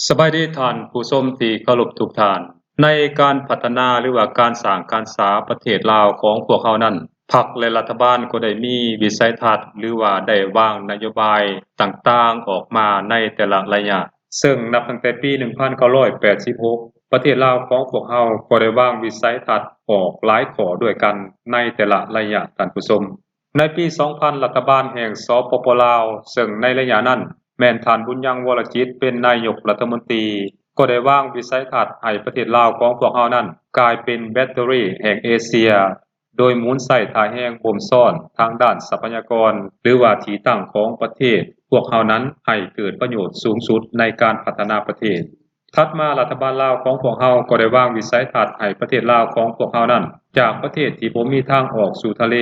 ສະບາຍດີທ່ານຜູ້ຊົມທີ່ເຄົາລົບທຸກທ່ານ. ໃນການພັດທະນາ ຫຼືວ່າການສ້າງການສາປະເທດລາວຂອງພວກເຮົານັ້ນ, ພັກ ແລະ ລັດຖະບານກໍໄດ້ມີວິໄສທັດ ຫຼືວ່າໄດ້ວາງນະໂຍບາຍຕ່າງໆອອກມາໃນແຕ່ລະໄລຍະ, ເຊິ່ງນັບຕັ້ງແຕ່ປີໜຶ່ງພັນເກົ້າຮ້ອຍແປດສິບຫົກ ປະເທດລາວຂອງພວກເຮົາກໍໄດ້ວາງວິໄສທັດອອກຫຼາຍຂໍ້ດ້ວຍກັນໃນແຕ່ລະໄລຍະ, ທ່ານຜູ້ຊົມ. ໃນປີສອງພັນ ລັດຖະບານແຫ່ງ ສປປ ລາວ ເຊິ່ງໃນໄລຍະນັ້ນແມ່ນທ່ານ ບຸນຍັງ ວໍລະຈິດ ເປັນນາຍົກລັດຖະມົນຕີ ກໍໄດ້ວາງວິໄສທັດໃຫ້ປະເທດລາວຂອງພວກເຮົານັ້ນກາຍເປັນແບັດເຕີຣີແຫ່ງເອເຊຍ, ໂດຍໝູນໃຊ້ທ່າແຮງບົ່ມຊ້ອນທາງດ້ານຊັບພະຍາກອນ ຫຼືວ່າທີ່ຕັ້ງຂອງປະເທດພວກເຮົານັ້ນ ໃຫ້ເກີດປະໂຫຍດສູງສຸດໃນການພັດທະນາປະເທດ. ຖັດມາ ລັດຖະບານລາວຂອງພວກເຮົາກໍໄດ້ວາງວິໄສທັດໃຫ້ປະເທດລາວຂອງພວກເຮົານັ້ນ ຈາກປະເທດທີ່ບໍ່ມີທາງອອກສູ່ທະເລ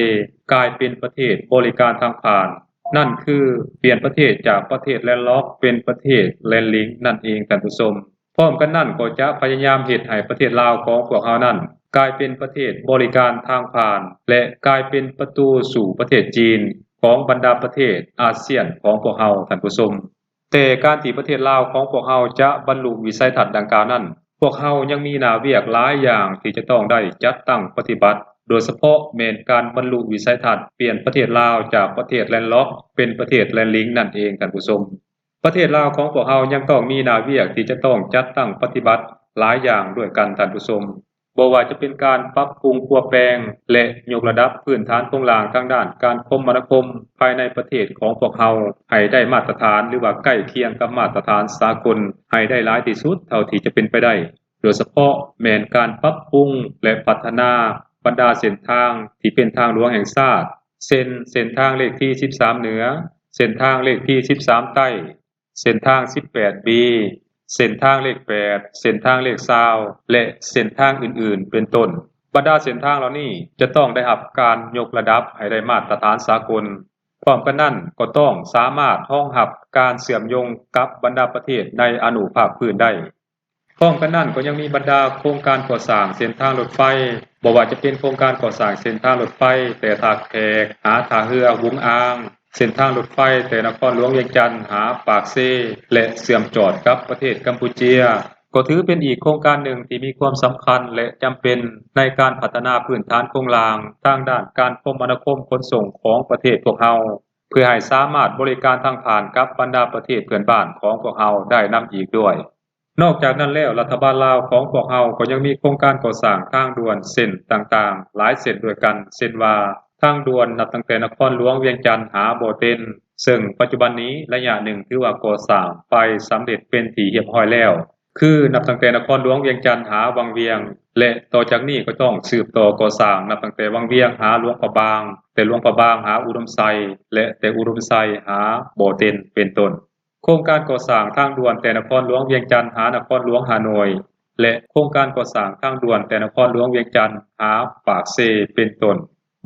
ກາຍເປັນປະເທດບໍລິການທາງຜ່ານ, ນັ້ນຄືປ່ຽນປະເທດຈາກປະເທດແລນລັອກເປັນປະເທດແລນລິງນັ້ນເອງ, ທ່ານຜູ້ຊົມ. ພ້ອມກັນນັ້ນກໍຈະພະຍາຍາມເຮັດໃຫ້ປະເທດລາວຂອງພວກເຮົານັ້ນ ກາຍເປັນປະເທດບໍລິການທາງຜ່ານ ແລະ ກາຍເປັນປະຕູສູ່ປະເທດຈີນຂອງບັນດາປະເທດອາຊຽນຂອງພວກເຮົາ, ທ່ານຜູ້ຊົມ. ແຕ່ການທີ່ປະເທດລາວຂອງພວກເຮົາຈະບັນລຸວິໄສທັດດັ່ງກ່າວນັ້ນ, ພວກເຮົາຍັງມີໜ້າວຽກຫຼາຍຢ່າງທີ່ຈະຕ້ອງໄດ້ຈັດຕັ້ງປະຕິບັດ, ໂດຍສະເພາະແມ່ນການບັນລຸວິໄສທັດປ່ຽນປະເທດລາວຈາກປະເທດແລນລັອກເປັນປະເທດແລນລິງນັ້ນເອງ, ທ່ານຜູ້ຊົມ. ປະເທດລາວຂອງພວກເຮົາຍັງຕ້ອງມີໜ້າວຽກທີ່ຈະຕ້ອງຈັດຕັ້ງປະຕິບັດຫຼາຍຢ່າງດ້ວຍກັນ, ທ່ານຜູ້ຊົມ. ບໍ່ວ່າຈະເປັນການປັບປຸງປົວແປງ ແລະ ຍົກລະດັບພື້ນຖານໂຄງລ່າງທາງດ້ານການຄົມມະນາຄົມພາຍໃນປະເທດຂອງພວກເຮົາໃຫ້ໄດ້ມາດຕະຖານ ຫຼືວ່າໃກ້ຄຽງກັບມາດຕະຖານສາກົນໃຫ້ໄດ້ຫຼາຍທີ່ສຸດເທົ່າທີ່ຈະເປັນໄປໄດ້, ໂດຍສະເພາະແມ່ນການປັບປຸງ ແລະ ພັດທະນາບັນດາເສັ້ນທາງທີ່ເປັນທາງຫຼວງແຫ່ງຊາດ ເຊັ່ນ ເສັ້ນທາງເລກທີສິບສາມເໜືອ, ເສັ້ນທາງເລກທີສິບສາມໃຕ້, ເສັ້ນທາງສິບແປດບີ, ເສັ້ນທາງເລກແປດ, ເສັ້ນທາງເລກຊາວ ແລະ ເສັ້ນທາງອື່ນໆ ເປັນຕົ້ນ. ບັນດາເສັ້ນທາງເຫຼົ່ານີ້ຈະຕ້ອງໄດ້ຮັບການຍົກລະດັບໃຫ້ໄດ້ມາດຕະຖານສາກົນ. ພ້ອມກັນນັ້ນກໍຕ້ອງສາມາດຮອງຮັບການເຊື່ອມໂຍງກັບບັນດາປະເທດໃນອະນຸພາກພື້ນໄດ້. ພ້ອມກັນນັ້ນກໍຍັງມີບັນດາໂຄງການກໍ່ສ້າງເສັ້ນທາງລົດໄຟ, ບໍ່ວ່າຈະເປັນໂຄງການກໍ່ສ້າງເສັ້ນທາງລົດໄຟແຕ່ທ່າແຂກຫາທ່າເຮືອຫວຸງອ່າງ, ເສັ້ນທາງລົດໄຟແຕ່ນະຄອນຫຼວງວຽງຈັນຫາປາກເຊ ແລະ ເຊື່ອມຈອດກັບປະເທດກຳປູເຈຍ ກໍຖືເປັນອີກໂຄງການໜຶ່ງທີ່ມີຄວາມສຳຄັນ ແລະ ຈຳເປັນໃນການພັດທະນາພື້ນຖານໂຄງລ່າງທາງດ້ານການຄົມມະນາຄົມຂົນສົ່ງຂອງປະເທດພວກເຮົາ ເພື່ອໃຫ້ສາມາດບໍລິການທາງຜ່ານກັບບັນດາປະເທດເພື່ອນບ້ານຂອງພວກເຮົາໄດ້ນຳອີກດ້ວຍ. ນອກຈາກນັ້ນແລ້ວ, ລັດຖະບານລາວຂອງພວກເຮົາກໍຍັງມີໂຄງການກໍ່ສ້າງທາງດ່ວນເສັ້ນຕ່າງໆຫຼາຍເສັ້ນດ້ວຍກັນ, ເຊັ່ນວ່າ ທາງດ່ວນນັບຕັ້ງແຕ່ນະຄອນຫຼວງວຽງຈັນຫາບໍ່ເຕັນ, ເຊິ່ງປັດຈຸບັນນີ້ໄລຍະໜຶ່ງຖືວ່າກໍ່ສ້າງໄປສຳເລັດເປັນທີ່ຮຽບຮ້ອຍແລ້ວ, ຄືນັບຕັ້ງແຕ່ນະຄອນຫຼວງວຽງຈັນຫາວັງວຽງ ແລະ ຕໍ່ຈາກນີ້ກໍຕ້ອງສືບຕໍ່ກໍ່ສ້າງນັບຕັ້ງແຕ່ວັງວຽງຫາຫຼວງພະບາງ, ແຕ່ຫຼວງພະບາງຫາອຸດົມໄຊ ແລະ ແຕ່ອຸດົມໄຊຫາບໍ່ເຕັນ ເປັນຕົ້ນ. ໂຄງການກໍ່ສ້າງທາງດ່ວນແຕ່ນະຄອນຫຼວງວຽງຈັນຫານະຄອນຫຼວງຮ່າໂນ້ຍ ແລະ ໂຄງການກໍ່ສ້າງທາງດ່ວນແຕ່ນະຄອນຫຼວງວຽງຈັນຫາປາກເຊ ເປັນຕົ້ນ.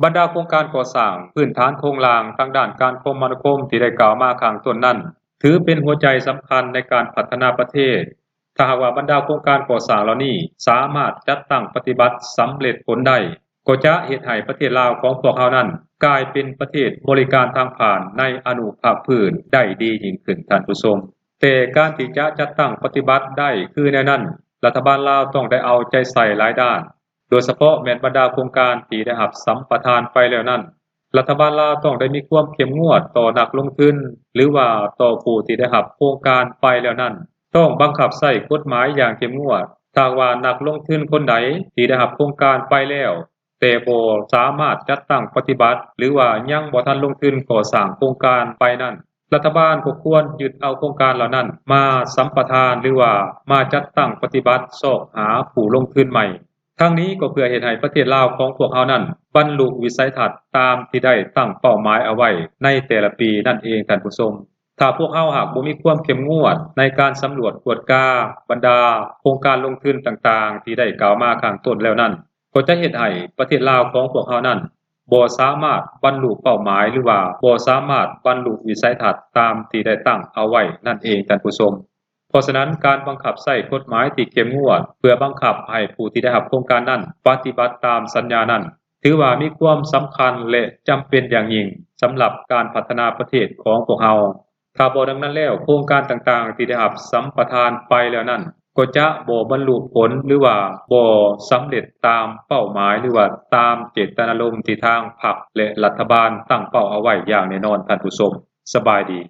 ບັນດາໂຄງການກໍ່ສ້າງພື້ນຖານໂຄງລ່າງທາງດ້ານການຄົມມະນາຄົມທີ່ໄດ້ກ່າວມາຂ້າງຕົ້ນນັ້ນ ຖືເປັນຫົວໃຈສຳຄັນໃນການພັດທະນາປະເທດ. ຖ້າຫາກວ່າບັນດາໂຄງການກໍ່ສ້າງເຫຼົ່ານີ້ສາມາດຈັດຕັ້ງປະຕິບັດສຳເລັດຜົນໄດ້, ກໍຈະເຮັດໃຫ້ປະເທດລາວຂອງພວກເຮົານັ້ນກາຍເປັນປະເທດບໍລິການທາງຜ່ານໃນອະນຸພາກພື້ນໄດ້ດີຍິ່ງຂຶ້ນ, ທ່ານຜູ້ຊົມ. ແຕ່ການທີ່ຈະຈັດຕັ້ງປະຕິບັດໄດ້ຄືແນວນັ້ນ, ລັດຖະບານລາວຕ້ອງໄດ້ເອົາໃຈໃສ່ຫຼາຍດ້ານ, ໂດຍສະເພາະແມ່ນບັນດາໂຄງການທີ່ໄດ້ຮັບສຳປະທານໄປແລ້ວນັ້ນ, ລັດຖະບານລາວຕ້ອງໄດ້ມີຄວາມເຂັ້ມງວດຕໍ່ນັກລົງທຶນ ຫຼືວ່າຕໍ່ຜູ້ທີ່ໄດ້ຮັບໂຄງການໄປແລ້ວນັ້ນ, ຕ້ອງບັງຄັບໃຊ້ກົດໝາຍຢ່າງເຂັ້ມງວດ. ຖ້າຫາກວ່ານັກລົງທຶນຄົນໃດທີ່ໄດ້ຮັບໂຄງການໄປແລ້ວ ແຕ່ບໍ່ສາມາດຈັດຕັ້ງປະຕິບັດ ຫຼືວ່າຍັງບໍ່ທັນລົງທຶນກໍ່ສ້າງໂຄງການໄປນັ້ນ, ລັດຖະບານກໍຄວນຍຶດເອົາໂຄງການເຫຼົ່ານັ້ນມາສຳປະທານ ຫຼືວ່າມາຈັດຕັ້ງປະຕິບັດຊອກຫາຜູ້ລົງທຶນໃໝ່. ທັງນີ້ກໍເພື່ອເຮັດໃຫ້ປະເທດລາວຂອງພວກເຮົານັ້ນບັນລຸວິໄສທັດຕາມທີ່ໄດ້ຕັ້ງເປົ້າໝາຍເອົາໄວ້ໃນແຕ່ລະປີນັ້ນເອງ, ທ່ານຜູ້ຊົມ. ຖ້າພວກເຮົາຫາກບໍ່ມີຄວາມເຂັ້ມງວດໃນການສຳຫຼວດກວດກາບັນດາໂຄງການລົງທຶນຕ່າງໆທີ່ໄດ້ກ່າວມາຂ້າງຕົ້ນແລ້ວນັ້ນ, ກໍຈະເຮັດໃຫ້ປະເທດລາວຂອງພວກເຮົານັ້ນບໍ່ສາມາດບັນລຸເປົ້າໝາຍ ຫຼືວ່າບໍ່ສາມາດບັນລຸວິໄສທັດຕາມທີ່ໄດ້ຕັ້ງເອົາໄວ້ນັ້ນເອງ, ທ່ານຜູ້ຊົມ. ເພາະສະນັ້ນ, ການບັງຄັບໃຊ້ກົດໝາຍທີ່ເຂັ້ມງວດ ເພື່ອບັງຄັບໃຫ້ຜູ້ທີ່ໄດ້ຮັບໂຄງການນັ້ນປະຕິບັດຕາມສັນຍານັ້ນ ຖືວ່າມີຄວາມສຳຄັນ ແລະ ຈຳເປັນຢ່າງຍິ່ງສຳລັບການພັດທະນາປະເທດຂອງພວກເຮົາ. ຖ້າບໍ່ດັ່ງນັ້ນແລ້ວ ໂຄງການຕ່າງໆທີ່ໄດ້ຮັບສຳປະທານໄປແລ້ວນັ້ນ ກໍຈະບໍ່ບັນລຸຜົນ ຫຼືວ່າບໍ່ສຳເລັດຕາມເປົ້າໝາຍ ຫຼືວ່າຕາມເຈດຕະນາລົມທີ່ທາງພັກ ແລະ ລັດຖະບານຕັ້ງເປົ້າເອົາໄວ້ຢ່າງແນ່ນອນ. ທ່ານຜູ້ຊົມ ສະບາຍດີ.